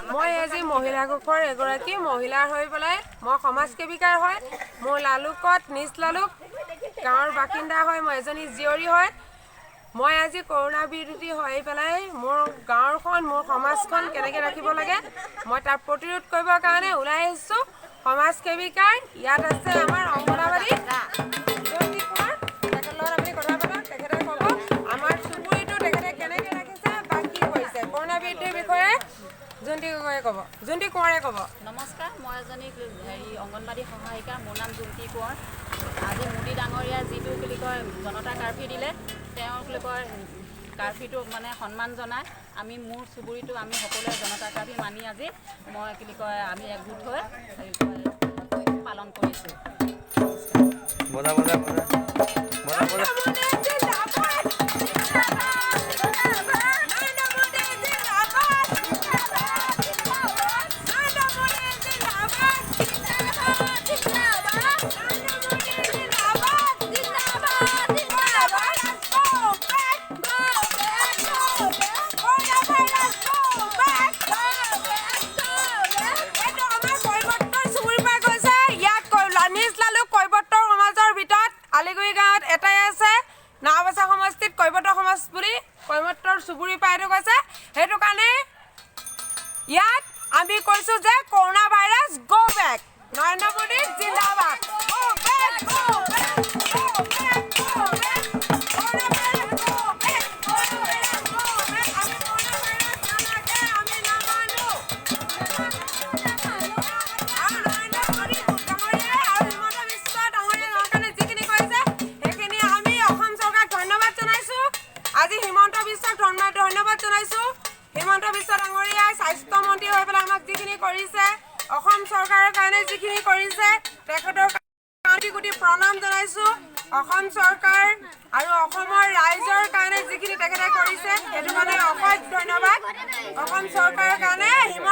মই আজি মহিলা কোষৰ এগৰাকী মহিলা হৈ পেলাই মই সমাজ সেৱিকাৰ হয়। মোৰ লালুকত নিজ লালুক গাঁৱৰ বাসিন্দা হয়, মই এজনী জীয়ৰী হয়। মই আজি কৰোণা বিৰোধী হৈ পেলাই মোৰ গাঁৱৰখন, মোৰ সমাজখন কেনেকৈ ৰাখিব লাগে, মই তাৰ প্ৰতিৰোধ কৰিবৰ কাৰণে ওলাই আহিছোঁ। সমাজ সেৱিকাৰ ইয়াত আছে আমাৰ অংগনাবাদী জয়ন্তী কোঁৱৰ, তেখেতৰ লগত আপুনি কথা পাতক। তেখেতে ক'ব আমাৰ চুবুৰীটো তেখেতে কেনেকৈ ৰাখিছে বা কি কৰিছে কৰোণা বিৰোধীৰ বিষয়ে। জয়ন্তী গগৈয়ে ক'ব, জয়ন্তী কোঁৱৰে ক'ব। নমস্কাৰ, মই এজনী হেৰি অংগনবাদী সহায়িকা। মোৰ নাম জুমকি কোঁৱৰ। আজি মোদী ডাঙৰীয়াই যিটো বুলি কয় জনতা কাৰ্ফিউ দিলে, তেওঁ বুলি কয় কাৰ্ফিউটোক মানে সন্মান জনাই আমি মোৰ চুবুৰীটো আমি সকলোৱে জনতা কাৰ্ফিউ মানি আজি মই কি বুলি কয় আমি একগোট হৈ হেৰি কয় পালন কৰিছোঁ। বজা বজা বজা বজা বজা। জিন্দাবাদ, নৰেন্দ্ৰ মোদী জিন্দাবাদ, নৰেন্দ্ৰ মোদী জিন্দাবাদ, নৰেন্দ্ৰ মোদী জিন্দাবাদ, জিন্দাবাদ। Go back, go back, go back. Coronavirus, go back, go back, go back. এইটো আমাৰ কৈৱৰ্তৰ চুবুৰীৰ পৰা গৈছে। ইয়াত নিজ লালুক কৈৱৰ্তৰ সমাজৰ ভিতৰত আলিগুৰি গাঁৱত এটাই আছে। নাওবৈচা সমষ্টিত কৈৱৰ্ত সমাজ বুলি কৈৱৰ্তৰ চুবুৰীৰ পৰা এইটো কৈছে। সেইটো কাৰণে ইয়াত আমি কৈছোঁ যে কৰোণা ভাইৰাছ গ' বেক, নৰেন্দ্ৰ মোদী জিন্দাবাদ। Go back, go back, go back, go back. Coronavirus, go back, coronavirus, go back. আমি কৰোণা ভাইৰাছ নালাগে, আমি নামানো। আৰু নৰেন্দ্ৰ মোদী ডাঙৰীয়াই আৰু হিমন্ত বিশ্ব ডাঙৰীয়াই আমাৰ কাৰণে যিখিনি কৰিছে, সেইখিনি আমি অসম চৰকাৰক ধন্যবাদ জনাইছোঁ। আজি হিমন্ত বিশ্বক ধন্যবাদ জনাইছোঁ। হিমন্ত বিশ্ব ডাঙৰীয়াই স্বাস্থ্যমন্ত্ৰী হৈ পেলাই আমাক যিখিনি কৰিছে, অসম চৰকাৰৰ কাৰণে যিখিনি কৰিছে, তেখেতৰ কোটি কোটি প্ৰণাম জনাইছোঁ। অসম চৰকাৰ আৰু অসমৰ ৰাইজৰ কাৰণে যিখিনি তেখেতে কৰিছে, সেইটো কাৰণে অশেষ ধন্যবাদ অসম চৰকাৰৰ কাৰণে। হিমন্ত